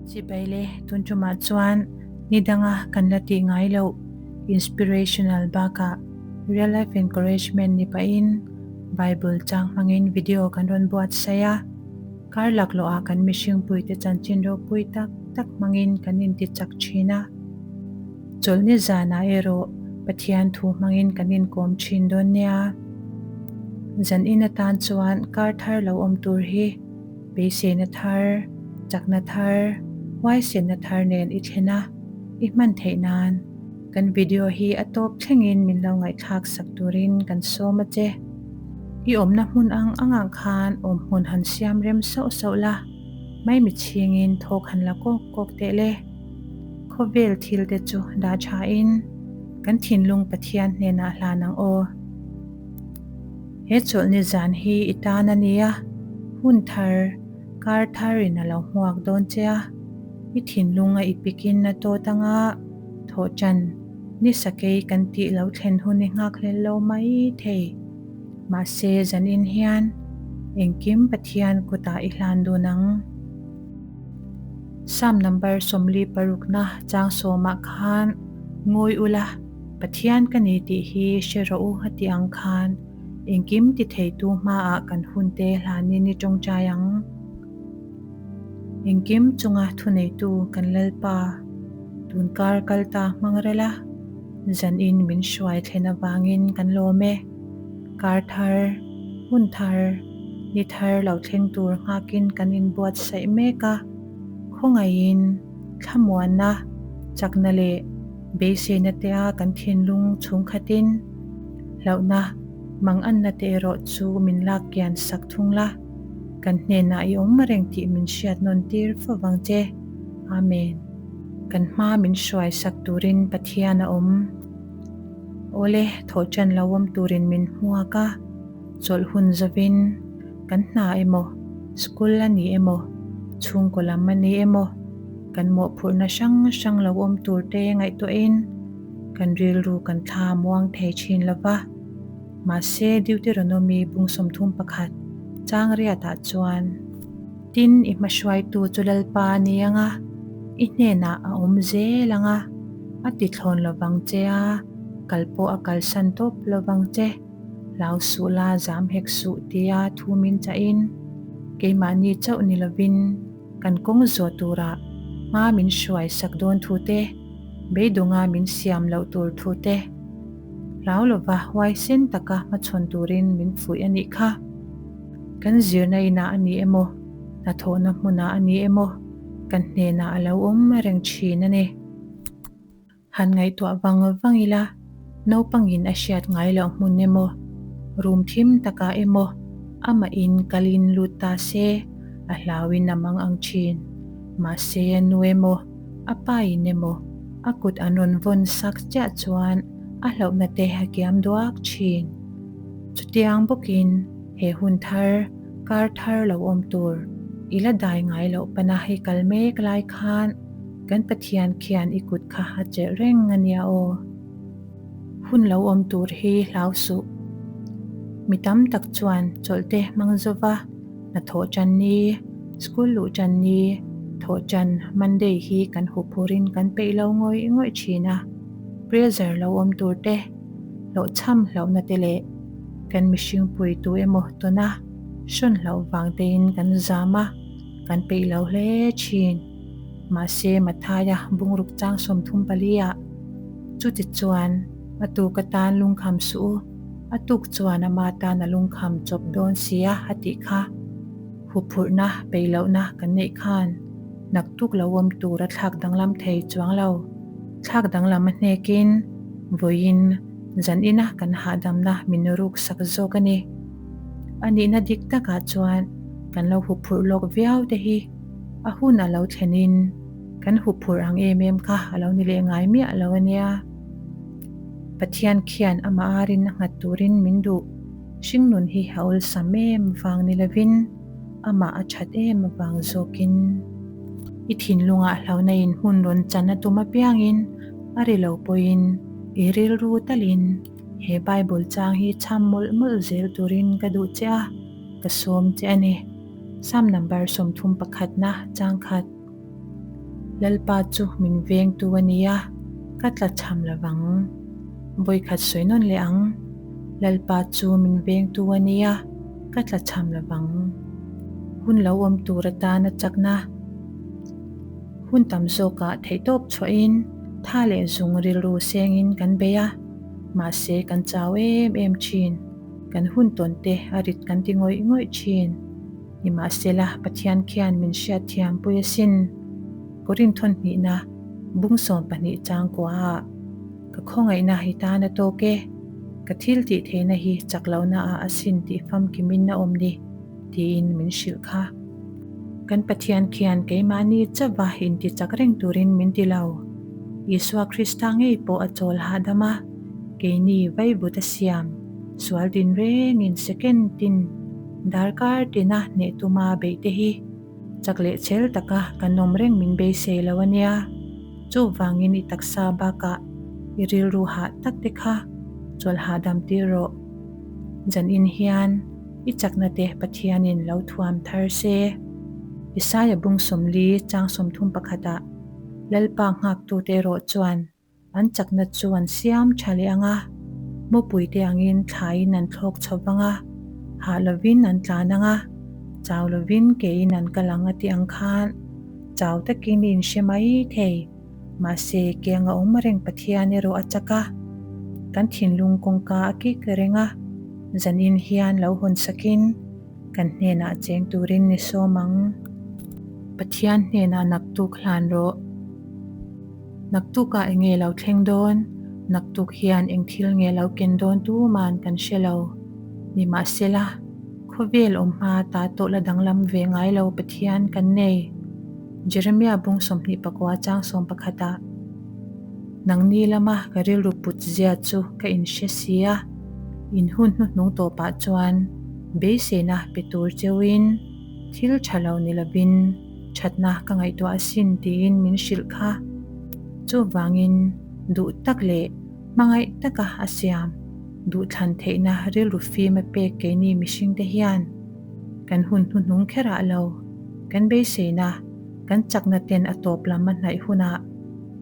Chibai le, tun tumah chuan ni danga kan la tih ngai loh inspirational bakah real life encouragement ni pahin Bible chang hmangin video kan rawn buatsaih a. Kar laklawh ah kan mihring puite chanchin ropui tak tak hmangin kan inti chak thin a. Chawlhni zanah erawh Pathian thu hmangin kan inkawm thin dawn nia. Zan in atan chuan kar thar lo awm tur hi beiseina thar, chakna thar, huaisenna thar nen i thlen a, i hman theih nan kan video hi a tawp thlengin min lo ngaihthlak sak turin kan sawm a che. I awmna hmun ang angah khan awm hmun han siam rem sauh sauh la, maimi chhingin thawk han la kawk kawk teh le. Khawvel thil te chu dah thain kan thinlung Pathian hnenah hlan ang aw. He chawlhni zan hi i tan a nia, hun thar, kar tharin a lo hmuak dawn che a, i thinlung a i pikin a tawt anga thawh tan ni sakei kan tih lo thlen hun i nghak hlel lo mai thei. Mahse zanin hian engkim Pathian kutah i hlan dun ang. Psalm number 46na chang sawmah khan Ngawi ula, Pathian ka ni tih hi hre rawh u a tih ang khan engkim ti theitu hmaah kan hunte hlanin i tawngtai ang. Engkim chunga thuneitu kan Lalpa, tunkar kalta hmang rela zanin min hruai thlen avangin kan lawm e. Kar thar, hun thar, ni thar lo thleng tur nghakin kan inbuatsaih mek a, khawngaihin thlamuanna, chakna leh beiseina te a kan thinlung chhungkhatin hlauhna, manganna te erawh chu min lak kian sak thung la, kan hnenah i awm reng tih min hriat nawn tir fo vang che. Amen. Kan hma min hruai sak turin Pathian a awm. Awle, thawh ṭan lo awm turin min hmuak a, chawlh hun zavin kan hna emaw, school a ni emaw, chhungkaw lam a ni emaw, kan mawhphurhna hrang hrang lo awm tur te ngaihtuahin kan rilru kan thla muang thei ṭhin lo va. Mahse, Deuteronomy bung 31 chang riatah chuan, Tin, i hmahruaitu chu Lalpa a ni ang a, i hnenah a awm zel ang a, a ti thlawn lo vang che a, kal pawh a kalsan tawp lo vang che, hlau suh la zam hek suh tia thu min chahin, keimahni chauh ni lovin kan kawng zawh turah hma min hruai sak dawn thu te, beidawnga min siam loh tur thu te, hlau lova huaisen taka hmachhawn turin min fuih a nih kha. Kan zirna inah a ni emaw, hnathawhna hmunah a ni emaw, kan hnenah a lo awm reng thin a ni. Han ngaihtuah vang vang ila, naupangin a hriat ngai loh hmun emaw, room thim takah emaw amahin kalin lut ta se, a hlauin a mang ang thin. Mahse a nu emaw, a pain emaw a kut an rawn vawn sak chiah chuan a hlauhna te a kiam duak thin. Chutiang bawkin he hun thar, kar thar lo awm tur i la dai ngai loh pana hei kal mek lai khan kan Pathian khian i kut kha a chelh reng a nia aw. Hun lo awm tur hi hlau suh. Mi tam tak chuan chawlh te hmang zova hnathawh tan ni, school luh tan ni, thawh tan Monday hi kan huphurhin kan peih lo ngawih ngawih thin a, pressure lo awm tur te, hlawhchham hlauhna te leh kan mihring pui tu emaw tawna hrawn hlauh vang tein kan zam a, kan peih lo hle thin. Mahse Mathaia bungruk chang 34 ah chuti chuan a tuk atan lungkham suh u, a tuk chuan ama tan a lungkham chawp dawn sia a tih kha. Huphurhna peih lohna kan neih khan naktuk lo awm tur a thlak danglam thei chuang lo. Thlak danglam a hnekin vawiin zan ina kan hahdamna min ruk sak zawk a ni. A nihna dik takah chuan kan lo huphurh lawk viau te hi a hun a lo thlenin kan huphurh ang em em kha a lo ni leh ngai miah lo a nia. Pathian khian amah arin a nghat turin min duh. Hringnun hi a awlsam em vang ni lovin amah a that em avang zawkin. I thinlungah hlauhna in hmun rawn chan a tum apiangin a ri lo pawhin i rilru talin he Bible chang hi chham mawlh mawlh zel turin ka duh che a, ka sawm che a ni. Psalm number 31 na chang khat. Lalpa chu min vengtu a ni a, ka tla cham lovang. Vawikhat sawi nawn leh ang, Lalpa chu min vengtu a ni a, ka tla cham lovang. Hun lo awm tur atana chakna hun tam zawkah theihtawp chhuahin tha leh zung rilru sengin kan bei a, mahse kan chau em em thin. Kan hun tawn te a rit kan ti ngawih ngawih thin. Nimahsela Pathian khian min hriat thiam pui asin. Korinthon hnihna bung 12 chang kuaah ka khawngaihna hi tan a tawk e, ka thil tih theihna hi chak lohna ah asin tih famkimin a awm ni tiin min hrilh kha. Kan Pathian khian keimahni chauha inti chak reng turin min ti lo. Isua Krista ngei pawh a chawl hahdam a, keini vaivut a siam, sual din rengin second tin darkar tina hneh tuma beih te hi chak leh chel taka kan awm reng min beisei lo a nia. Chuvangin i taksa bakah i rilru hah tak te kha chawlh hahdam tir rawh. Zanin hian i chakna te Pathianin lo thuam thar se. Isaia bung 40 chang 31ah Lalpa nghaktute erawh chuan An chakna chu an siam tha leh ang a, mupuite angin thlaiin an thlawk chho vang a, hah lovin an tlan ang a, chau lovin keiin an kal ang a tih ang khan chau takin i inhre mai thei. Mahse, keng a awm reng Pathian erawh a chak a, kan thinlung kawngka a kik reng a, zanin hian lo hawn sakin kan hnenah cheng turin ni sawm ang. Pathian hnenah naktuk hlan rawh. Naktukah eng nge lo thleng dawn? Naktuk hian eng thil nge lo ken dawn tuman kan hre lo. Nimahsela, khawvel awm hma ta tawh la danglam ve ngai lo Pathian kan nei. Jeremiah bung 24 chang 11 ah, Nangni lama ka rilru put zia chu ka inhre si a, in hun hnuhnung tawpah chuan beiseina pe tur cheuhin thil tha lo ni lovin, Thatna ka ngaihtuah asin tiin min hrilh kha. Chuvangin duh tak leh hmangaih taka a siam duhthlan theihna rilru fim a pek keini mihringte hian kan hun hnuhnung kherah lo kan beiseina kan chakna ten a tawp lam a hnaih hunah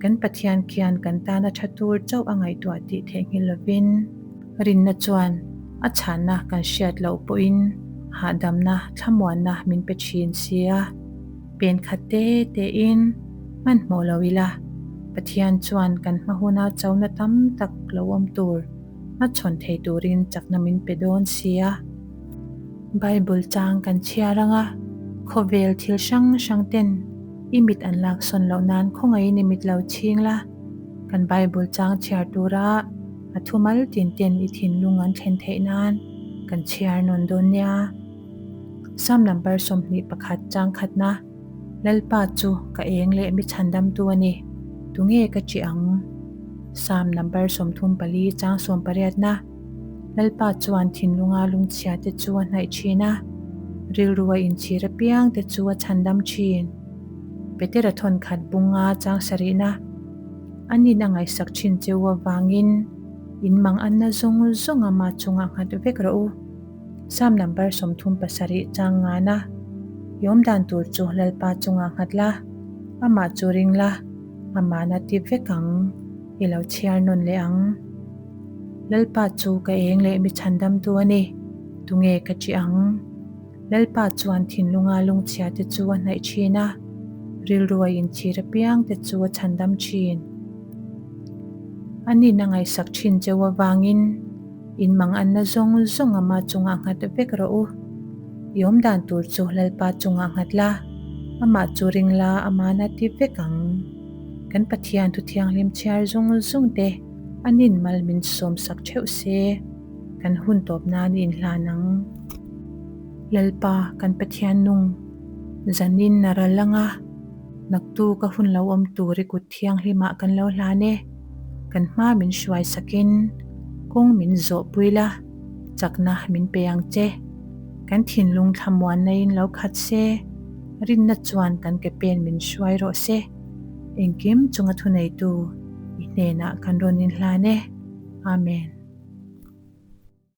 kan Pathian khian kan tana tha tur chauh a ngaihtuah tih theihnghilh lovin rinna chuan a chhanna kan hriat loh pawhin hahdamna thlamuanna min pe thin si a, pen khat te tein hmanhmawh lo ila, Pathian chuan kan hma huna chona tam tak lo awm tur hmachhawn thei turin chakna min pe dawn si a. Bible chang kan chhiar anga khawvel thil hrang hrang ten i mit an laksawn loh nan khawngaihin i mit lo chhing la, kan Bible chang chhiar tura A thumal tin ten i thinlung an thlen theih nan kan chhiar nawn dawn nia. Psalm number 21 chang khatna, Lalpa chu ka eng leh mi chhandamtu a ni, tunge ka ṭih ang? Psalm number 34 chang 18na, Lalpa chuan thinlunga lungchhia te chu a hnaih ṭhin a, rilrua inchhir apiang te chu a chhandam ṭhin. Petera thawnkhat bunga chang sarihna, An in a ngaihsak thin cheu avangin in mang anna zawng zawng ama chungah nghat vek rawh u. Psalm number 37 chang ngana i awm dan tur chu Lalpa chungah nghat la, amah chu ring la, amahna ti vek ang, i lo chhiar nawn leh ang. Lalpa chu ka eng leh mi chhandamtu a ni, tunge ka ṭih ang? Lalpa chuan thinlunga lungchhia te chu a hnaih thin a, rilru a inchhir apiang te chu a chhandam thin. Anin a ngaihsak thin cheu avangin in mang anna zawng zawng ama chungah nghat vek rawh u. I awmdan tur chu Lalpa chungah nghat la, amah chu ring la amana ti vek ang. Kan Pathian thu thianghlim chhiar zawng zawng te anin mal min sawmsak theuh se. Kan hun tawp nan i inhlan ang. Lalpa kan Pathian nung, zanin a ral ang a, naktu ka hun lo awm tur i kut thianghlimah kan lo hlan e. Kan hma min hruai sakin kawng min zawh pui la, chakna min pe ang che. Kan thinlung thlamuanna in lo khat se, rinna chuan kan ke pen min hruai rawh se. Engkim chunga thuneitu i hnenah kan rawn inhlan e. Amen.